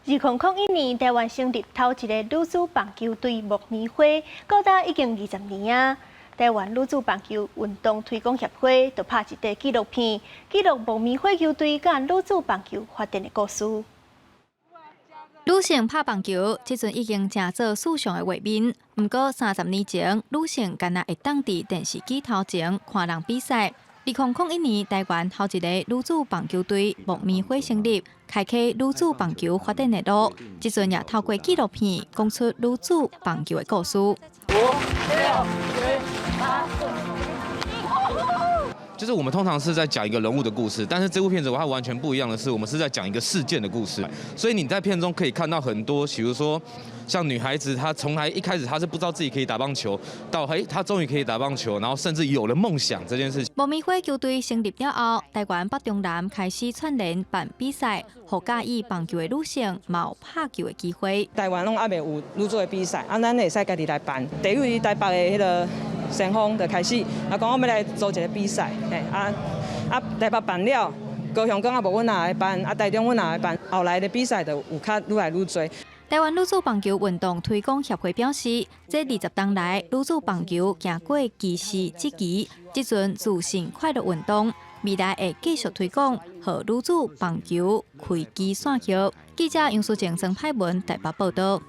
2001年，台灣成立頭一個女子棒球隊木棉花，到今已經20年啊。台灣女子棒球運動推廣協會就拍一塊紀錄片，記錄木棉花球隊佮女子棒球發展的故事。女性拍棒球，這陣已經成做時尚的畫面。毋過30年前，女性敢若會當佇電視機頭前看人比賽。2001年，台灣頭一個女子棒球隊木棉花成立，開啟女子棒球發展的路。這陣也透過紀錄片講出女子棒球的故事。五、六、七、八。就是我們通常是在講一個人物的故事，但是這部片子它完全不一樣的是，我們是在講一個事件的故事。所以你在片中可以看到很多，比如說像女孩子，她從來一開始她是不知道自己可以打棒球，到嘿她終於可以打棒球，然後甚至有了夢想這件事情。木棉花球隊成立了後，台灣北中南開始串聯辦比賽，予佮意棒球的女性嘛有拍球的機會。台灣攏猶未有女子的比賽，啊，咱會使家己來辦。第一位台北的彼个先鋒就開始，啊，講我欲來組一个比賽，嘿，啊啊，台北辦了，高雄講啊無阮也來辦，啊，台中阮也來辦，後來的比賽就有較愈來愈濟。台灣女子棒球運動推廣協會表示，這20冬來，女子棒球行過歧視質疑，這陣自信快樂運動，未來會繼續推廣，予女子棒球開枝散葉。記者楊淑靜、曾派文台北報道。